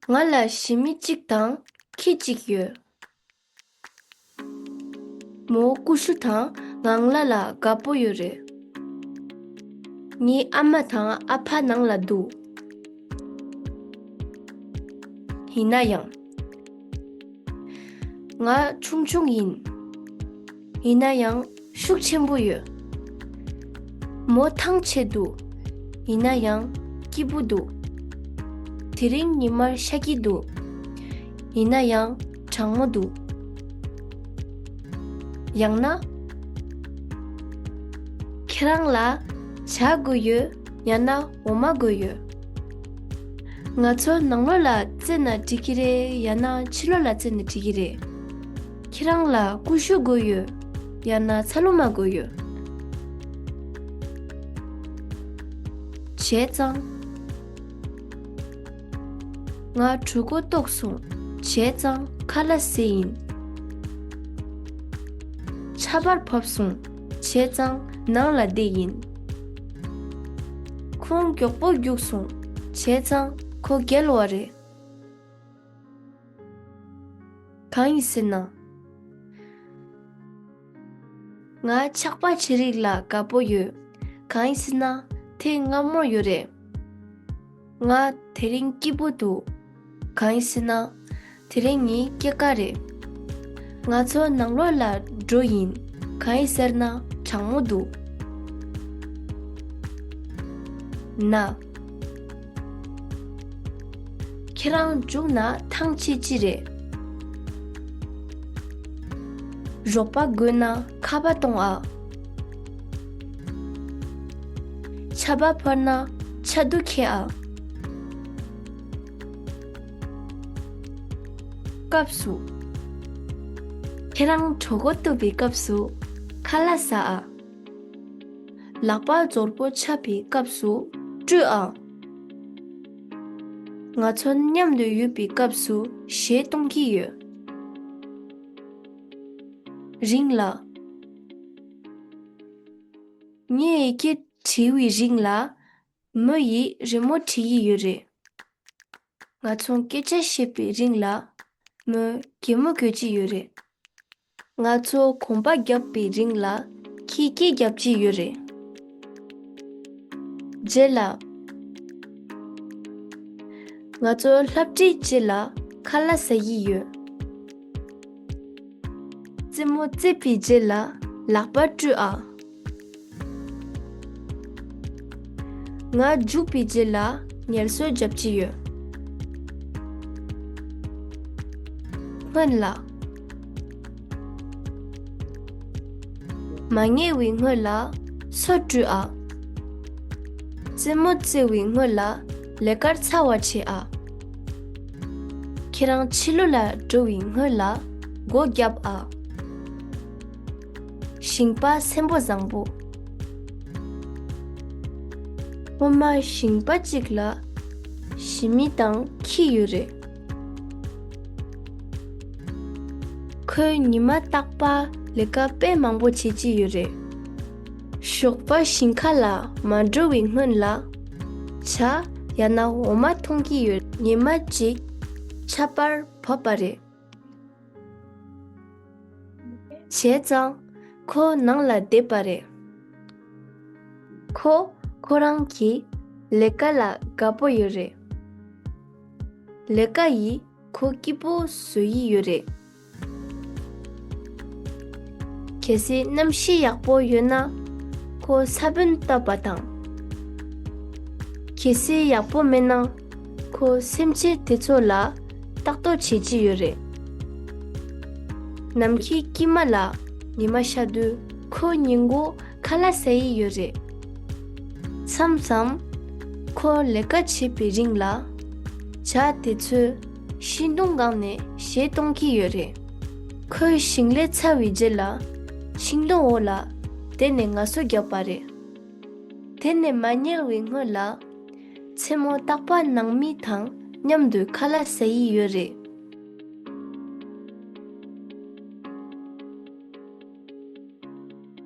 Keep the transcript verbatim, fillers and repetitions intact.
ང་ལ་ཞི་མི་གཅིག་དང་ཁྱི་གཅིག་ཡོད། མོ་ཀུ་ཤུ་དང་ངང་ལག་ལ་དགའ་པོ་ཡོད་རེད། ངའི་ཨ་མ་དང་ཨ་ཕ་ནང་ལ་འདུག་ཡིན་ན་ཡང་། ང་ཆུང་ཆུང་ཡིན། ཡིན་ན་ཡང་ཤུགས་ཆེན་པོ་ཡོད། མོ་ཐང་ཆད་འདུག་ཡིན་ན་ཡང་སྐྱིད་པོ་འདུག་དེ་རིང་ཉི་མ་ཤར་གྱི་འདུག་ཡིན་ན་ཡང་གྲང་མོ་འདུག་ཡང་ན། ཁྱེད་རང་ལ་ཇ་དགོས་ཡོད། ཡང་ན་འོ་མ་དགོས་ཡོད། ང་ཚོ་ནང་ལོགས་ལ་བཙལ་ན་འགྲིག་གི་རེད། ཡང་ན་ཕྱི་ལོགས་ལ་བཙལ་ན་འགྲིག་གི་རེད། ཁྱེད་རང་ལ་ཀུ་ཤུ་དགོས་ཡོད། ཡང་ན་ཚ་ལུ་མ་དགོས་ཡོད། བྱས་ཙང་། ང་གྲོད་ཁོག་ལྟོགས་སོང་། བྱས་ཙང་ཁ་ལག་ཟས་ཡིན། ཆར་པ་བབས་སོང་། བྱས་ཙང་ནང་ལ་བསྡད་ཡིན། ཁོང་མགྱོགས་པོ་རྒྱུགས་སོང་། བྱས་ཙང་ཁོ་རྒྱལ་བ་རེད། གང་ཡིན་ཟེར་ན། ང་ཆག་པ་ཆེ་རིགས་ལ་དགའ་པོ་ཡོད། གང་ཡིན་ཟེར་ན་དེ་མངར་མོ་ཡོད་རེད། ང་དེ་རིང་སྐྱིད་པོ་འདུག་གང་ཡིན་ཟེར་ན། དེ་རིང་ངའི་སྐྱེས་སྐར་རེད། ང་ཚོ་ནང་ལོགས་ལ་འགྲོ་ཡིན། གང་ཡིན་ཟེར་ན་གྲང་མོ་འདུག་ན། ཁྱེད་རང་རྒྱུགས་ན་ཐང་ཆད་ཀྱི་རེད། རོགས་པ་དགོས་ན་ཁ་པར་གཏོང་ཨ། ཆར་པ་བབས་ན་ཆར་གདུགས་ཁྱེར་ཨ། སྐབས་སུ། ཁྱེད་རང་གྲོད་ཁོག་ལྟོགས་པའི་སྐབས་སུ་ཁ་ལག་ཟ་ཨ། ལག་པ་ཛོར་པོ་ཆགས་པའི་སྐབས་སུ་བཀྲུས་ཨ། ང་ཚོ་མཉམ་དུ་ཡོད་པའི་སྐབས་སུ་གཞས་གཏོང་གི་ཡོད། རིང་ལ། ངས་ཡི་གེ་བྲིས་པའི་རིང་ལ། མོ་ཡིས་རི་མོ་བྲིས་ཡི་ཡོད་རེད། ང་ཚོ་སྐད་ཆ་བཤད་པའི་རིང་ལ། མོས་གད་མོ་དགོད་ཀྱི་ཡོད་རེད། ང་ཚོ་གོམ་པ་རྒྱབ་པའི་རིང་ལ་ཁྱིས་སྐད་རྒྱབ་ཀྱི་ཡོད་རེད། རྗེས་ལ། ང་ཚོ་སློབ་ཁྲིད་རྗེས་ལ་ཁ་ལག་ཟ་ཡི་ཡོད། རྩེད་མོ་རྩེས་པའི་རྗེས་ལ་ལག་པ་བཀྲུས་ཨ། ང་རྒྱུགས་པའི་རྗེས་ལ་ངལ་གསོ་རྒྱབ་ཀྱི་ཡོད། སྔོན་ལ། མ་ཉལ་བའི་སྔོན་ལ་སོ་བཀྲུས་ཨ། རྩེད་མོ་རྩེ་བའི་སྔོན་ལ་ལས་ཀར་ཚར་བ་བྱེད་ཨ། ཁྱེད་རང་ཕྱི་ལོགས་ལ་འགྲོ་བའི་སྔོན་ལ་སྒོ་བརྒྱབ་ཨ། ཞིང་པ་སེམས་པ་བཟང་པོ། སྔོན་མ་ཞིང་པ་གཅིག་ལ་ཞི་མི་དང་ཁྱི་ཡོད་རེད། ཁོས་ཉི་མ་རྟག་པར་ལས་ཀ་དཔེ་མང་པོ་བྱེད་ཀྱི་ཡོད་རེད། ཞོགས་པ་ཞིང་ཁ་ལ་མ་འགྲོ་བའི་སྔོན་ལ་ཇ་ཡང་ན་འོ་མ་འཐུང་གི་ཡོད། ཉི་མ་གཅིག་ཆར་པ་བབས་པ་རེད། བྱས་ཙང་ཁོ་ནང་ལ་བསྡད་པ་རེད། ཁོ་ཁོ་རང་གི་ལས་ཀ་ལ་དགའ་པོ་ཡོད་རེད། ལས་ཀ་ཡིས་ཁོ་སྐྱིད་པོ་བཟོ་ཡི་ཡོད་རེད། གལ་སྲིད་གནམ་གཤིས་ཡག་པོ་ཡོད་ན་ཁོ་ས་བོན་བཏབ་པ་དང་། གལ་སྲིད་ཡག་པོ་མེད་ན་ཁོ་སེམས་ཅན་དེ་ཚོ་ལ་ལྟ་རྟོག་བྱེད་ཀྱི་ཡོད་རེད། ནམ་མཁའི་དཀྱིལ་མ་ལ་ཉི་མ་ཤར་དུས་ཁོ་ཉིན་གུང་ཁ་ལག་ཟ་ཡི་ཡོད་རེད། མཚམས་མཚམས་ཁོ་ལས་ཀ་བྱེད་པའི་རིང་ལ་ཇ་དེ་ཚོས་ཤིང་སྡོང་སྒང་ནས་གཞས་གཏོང་གི་ཡོད་རེད། ཁོས་ཞིང་ལས་ཚར་བའི་རྗེས་ལ་ཤིང་སྡོང་འོག་ལ་བསྡད་ནས་ངལ་གསོ་བརྒྱབ་པ་རེད། དེ་ནས་མ་ཉལ་བའི་སྔོན་ལ་མཚན་མོ་རྟག་པར་ནང་མི་དང་མཉམ་དུ་ཁ་ལག་ཟ་ཡི་ཡོད་རེད།